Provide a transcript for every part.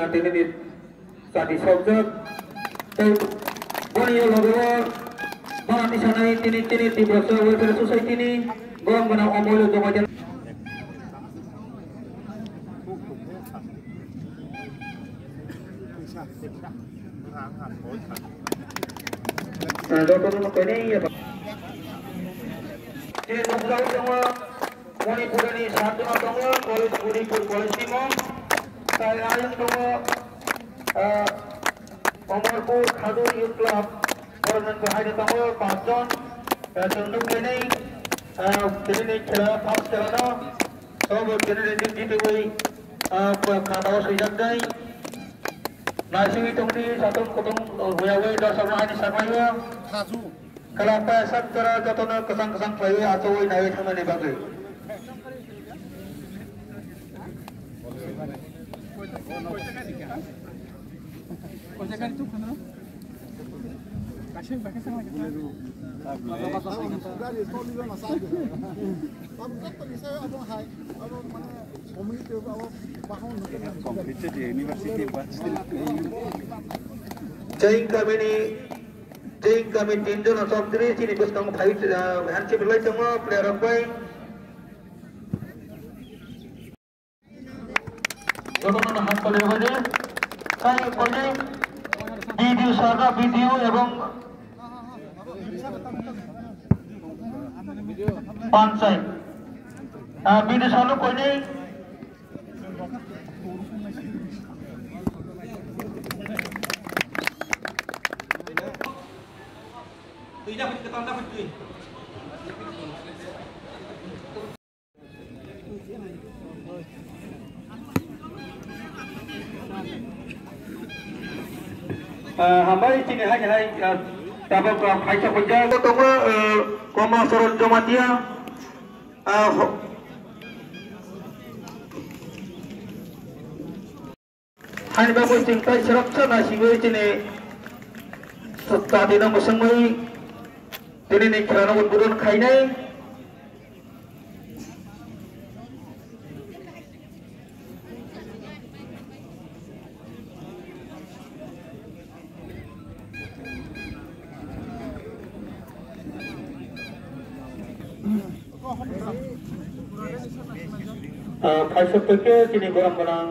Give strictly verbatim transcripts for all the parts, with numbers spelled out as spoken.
Tini ni sati sokjak. Tei boni logo bana tisanai tini tini Tiprasa Welfare Society ni borok gana omoi lo jomai. Jotono koinai ya. Je nukjagwi tongo Manipurni satjona tongo college, Manipur college timo. Tai ayang tongo, ah, Amarpur Khadu Youth Club, borokni bahai tongo panchjon, ah, chwng nukjainai, ah, tini khela first khela no, sobo tini jitwi, ah, khatao swijak jai. Naisingwi tongdi, satung kutung, huyawi, dosokno haini saklaio. Kala kaya sak jora jotono kwchang kwchang khlaiwi achugwi naiwi thangnani bagwi. Jai kamini, jai kami tinjon chowdhury chini bwskango phai, ah, handshake rwlai tongo player rok bai. Jotono no ham kali rwbaidi. Tai koini B D O sir no, B D O ebong panchayat. Ah, B D O sir no koini. Ah, hambai chini hai hai, ah, tabuk, ah, phaisa phaisa. Tongo, ah, Koma Soron Jamatia, ah, ho-, Haini bagwi chwng tai swrapsa naisingwi chini chati no mwswngwi tini ni khela no udbodon khainai. Ah, phaisok twi khe chini gorom gwnang.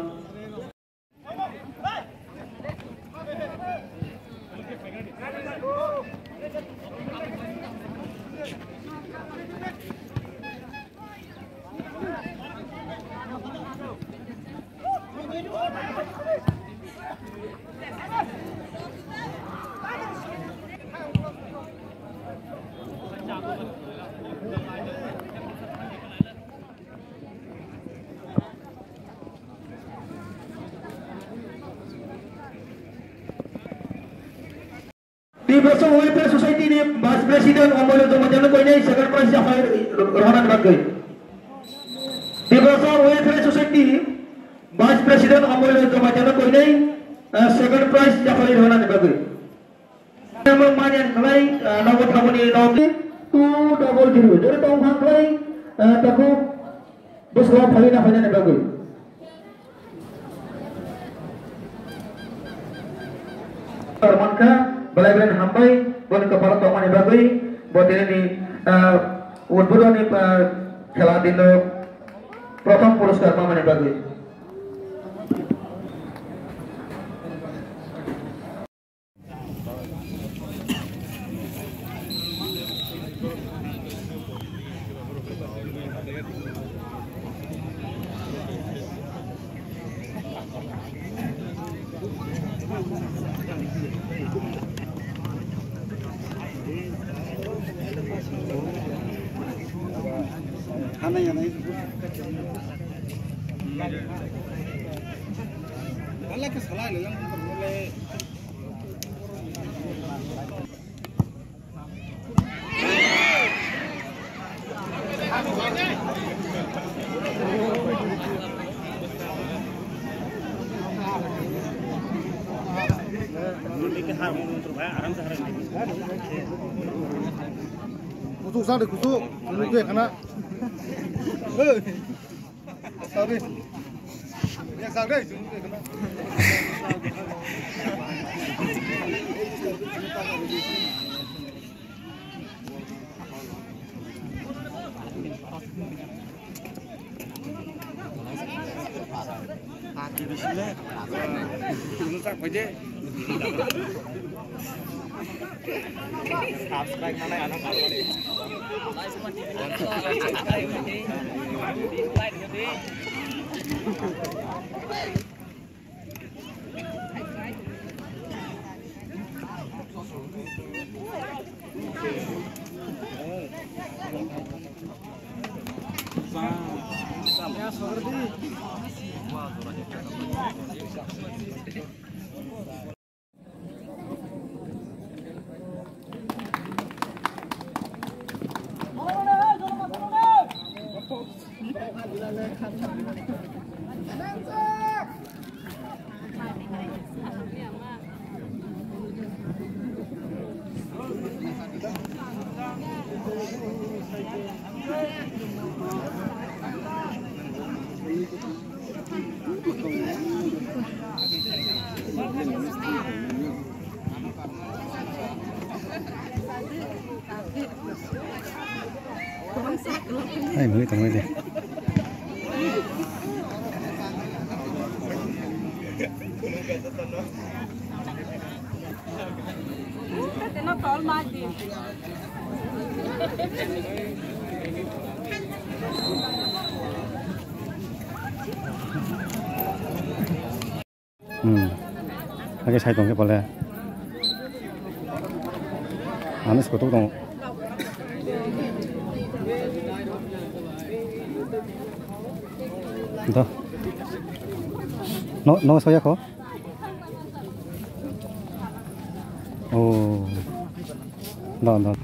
Tiprasa Welfare Society ni Vice President Omolo Jamatia no koinai second prize japhai rwna bagwi. Tiprasa Welfare Society Vice President Omolo Jamatia no koinai, eh, second prize japhai rwna bagwi. Tamo mani ang khlai, ah, nogo thamoni nog two double zero. Jori tong phang khlai, ah, takhuk bwskango phaina phainani bagwi. Mankha, belai belai hambai, boni kwpalo tongmani bagwi, bo tinini, ah, udbodoni, ah, khela dino prothom puroskar mamani bagwi. Kutuk sang de kutuk, kutuk de kana. Sorry. Ya, sorry. Hai, mui tongmai de. Hmm. Lagi sai tongkhe pole. Ani skotok tong. Dah. No, no soya ko. Oh. Dah, dah.